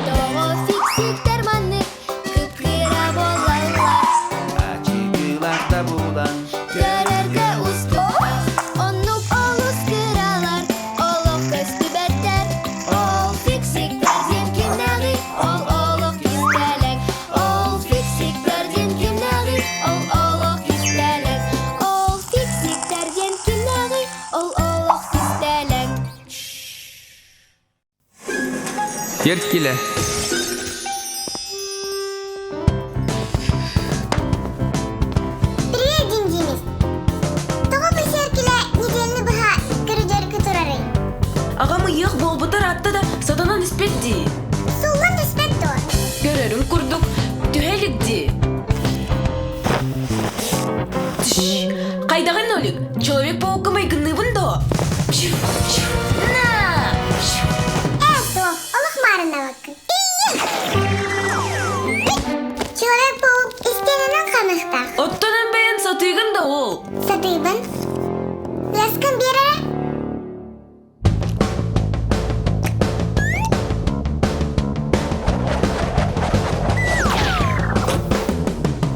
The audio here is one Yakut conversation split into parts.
Тоҕо фиксиктэр маннык кып-кыра буолаллар Ачыкылар да булан Көрөргө устуктар Оннук олус кыралар Олох көстүбэттэр Ол фиксиктэр диэн кимнээҕий Ол олох кистэлэҥ Ол фиксиктэр диэн кимнээҕий Ол олох кистэлэҥ Ол фиксиктэр диэн кимнээҕий Ол олох кистэлэҥ Сиэркилэ. Привет, Дим-Димис. Тоҕо бу сиэркилэ неделяны быһа көрүдүөргө турарый? Аҕам ыйыах буолбутар атта да сатанан испэт дии. Суллан түспэт дуо? Көрөрүм курдук түһэ илик дии. Хайдаҕын Нолик? Человек-паукка майгынныыбын дуо? На! Ээ, суох, олох маарыннабаккын. Человек-паук истиэнэнэн ханыахтаах. Оттон эн бэйэн сатыыгын да ол. Сатыыбын. Ласкын биэрэрэ?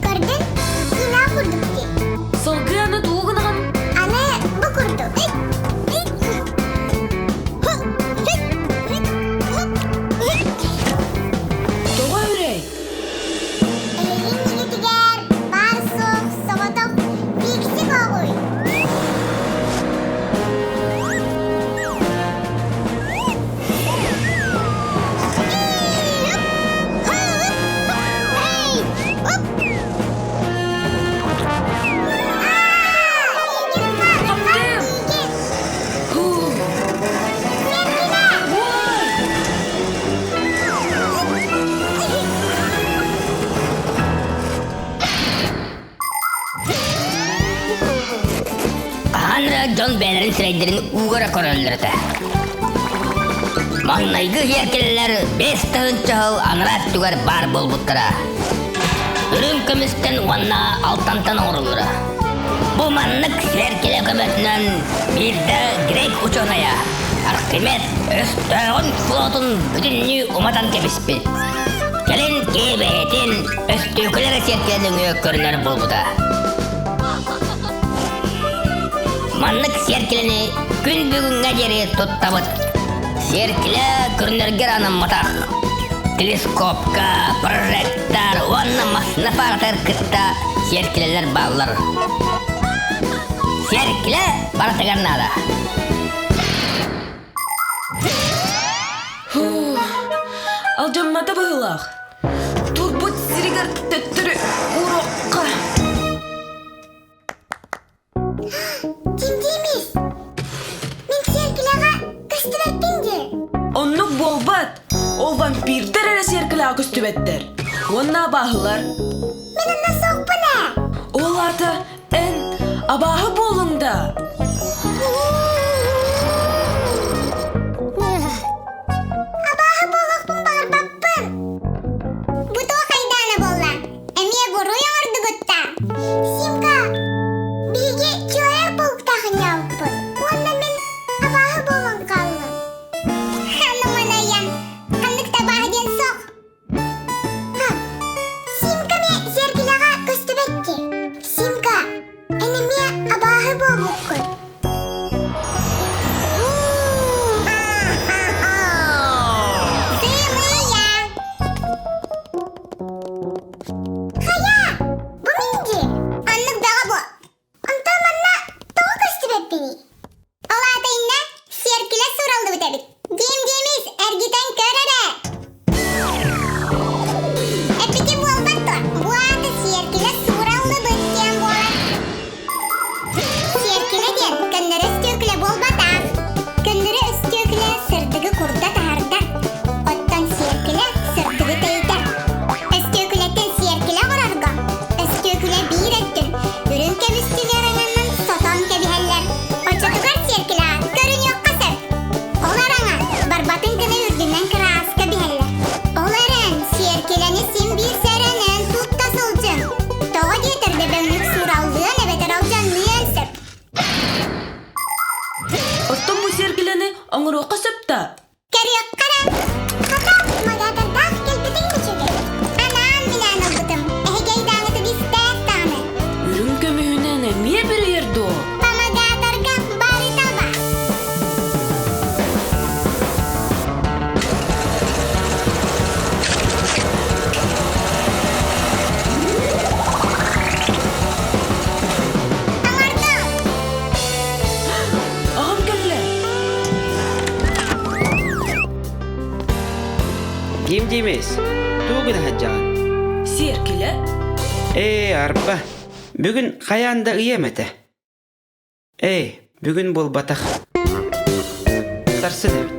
Көрдүн, кыынаа курдук дии. Салгыы аны тугу гынаҕын? Аны бу курдук. Тоҕо үрэй? Эһигин игитигэр баар-суох соҕотох фиксик оҕуй. Хаптым! Хуу! Уой! Хаһан эрэ дьон бэйэлэрин сирэйдэрин уугара көрөллөр этэ. Маҥнайгы сиэркилэлэр 5000 сыл анараа өттүгэр баар буолбуттара. Үрүҥ көмүстэн уонна алтантан оҥоруллара. Бу маннык сиэркилэ көмөтүнэн биирдэ грек учуонайа Архимед өстөөҕүн флотун бүтүннүү уматан кэбиспит. Кэлин киһи бэйэтин өстүөкүлэр сиэркилэ нөҥүө көрүнэр буолбута. Маннык сиэркилэни күн бүгүҥҥэ диэри туттабыт. Сиэркилэ көрүнэргэр анамматах. Телескопка, прожектор уонна массыына фаратыгар кытта сиэркилэлэр бааллар. Сиэркилэ барытыгар наада. Фу, алдьаммата быһыылаах. Турбут сиригэр төттөрү уруокка. Дим-Димис, мин сиэркилэҕэ көстүбэппин дии. Оннук буолбат. Ол вампирдар эрэ сиэркилэҕэ көстүбэттэр. Уонна абааһылар. Мин онно суохпун ээ. Ол аата Эн абааһы буолуҥ да? Абааһы буолуохпун баҕарбаппын. Бу туох айдаана буолла? Эмиэ буруй оҥордугут да? Симка, биһиги человек-пауктаах ынньаабыппыт. Уонна мин абааһы буолан хааллым. Ханыманайан, ханнык да абааһы диэн суох. Ха, Симка эмиэ сиэркилэҕэ көстүбэт. оҥоруохха сөп да? Көрүөххэ эрэ. Хата, помогатордаах кэлбитиҥ үчүгэй. Анаан минээн ылбытым. Эһиги өйдөөҥҥүтүн истээт даҕаны. Үрүҥ көмүһүнэн эмиэ бүрүйэр дуо? Помогаторга барыта баар. Аҥардам! Аҕам кэллэ. Ким диэмэс? Тугу гына Сиэркилэ? Ээ, арба, бүгүн хайаан да ыйыам этэ. Эй, бүгүн буолбатах. Сарсын эбит.